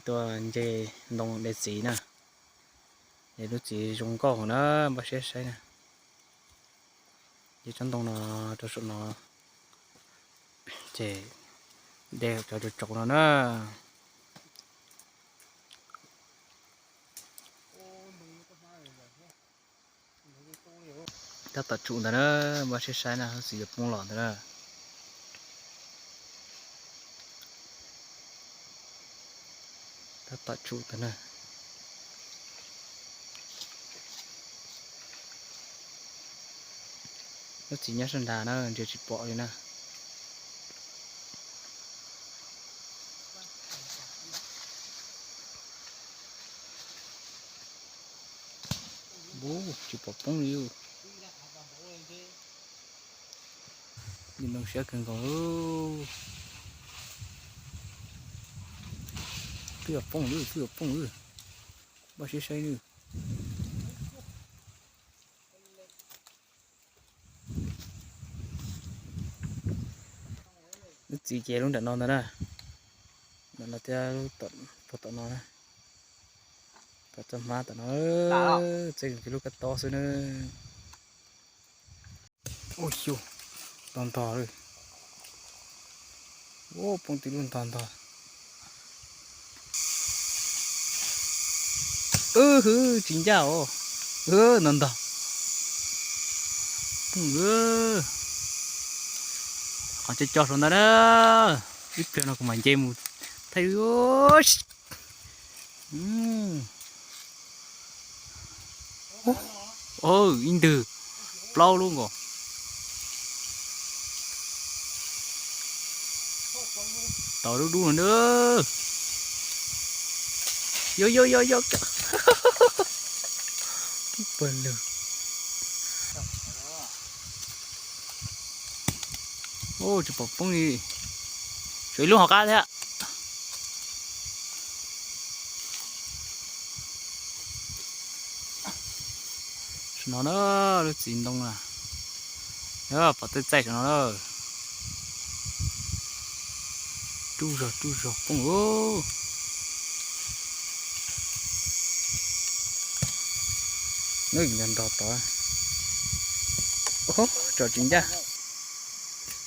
Tuaj nce ntoo de txiv na. Nce lub txiv zoo nkauj na, npaj siab saib na. Nce tsob ntoo no rau saum no, ces de cov tsaus tsaus no na. Tab tom tsum ntawd na, npaj siab saib na, lub txiv yuav poob los ntawd na. Tab tom tsum ntawd na. Lub txiv nyob sab nrad na, ntsia tsis pom li na. Tsis pom poob li. Ntoo siab kawg nkaus. Twb yuav poob lawm, twb yuav poob lawm. Npaj siab saib nawb. Lub txiv ces lub nram no ntag na. Nram no thiab, puag tom no na. Tom txoj hmab tom no, txij lub kab tob xwb na. Ua xyu, ntog ntog li. Ua poob tib lub ntog ntog. Hwb, tsis ncaj os. Ntog ntog. Qhov co co saum ntawd na. Ib pliag no kuv mam nce mus thaij. Ib ntwg plaub lub nkaus. Tau dub dub no na. Yog yog yog yog. Pawg lug. Tsis pom poob li. Tshuav ib lub hauv qab thiab. Saum no na, lub txiv ntoo na. Pom tej txaij saum no na. Ruj zog ruj zog poob. Nws ntog ntog tod. Tso tsis ncaj.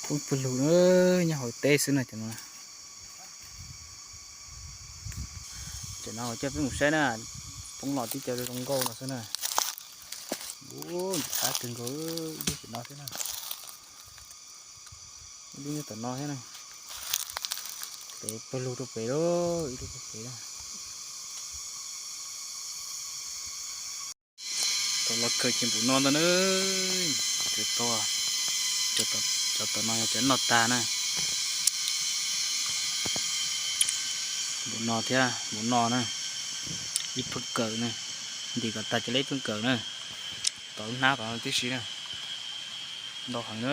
Poob pawg lug na, nyob hauv teb xwb na cov no. Cov no coj peb mus saib na, poob los tib co zoo nkauj no xwb na. Ntxim qab kawg nkaus, ib lub tim no thiab na. Ib lub nyob tom no thiab na. Pem pawg lug rau pem lauj, ib lub rau pem na. Tau los kawg ces npum no ntag na. Cov tom no yog cov noj tag na. Npum no thiab npum no na. Ib pheej kawm na. Ntim kom tag ces leb ib pheej kawm na. Tom lub hnab tom no tib si na. Ntau heev na.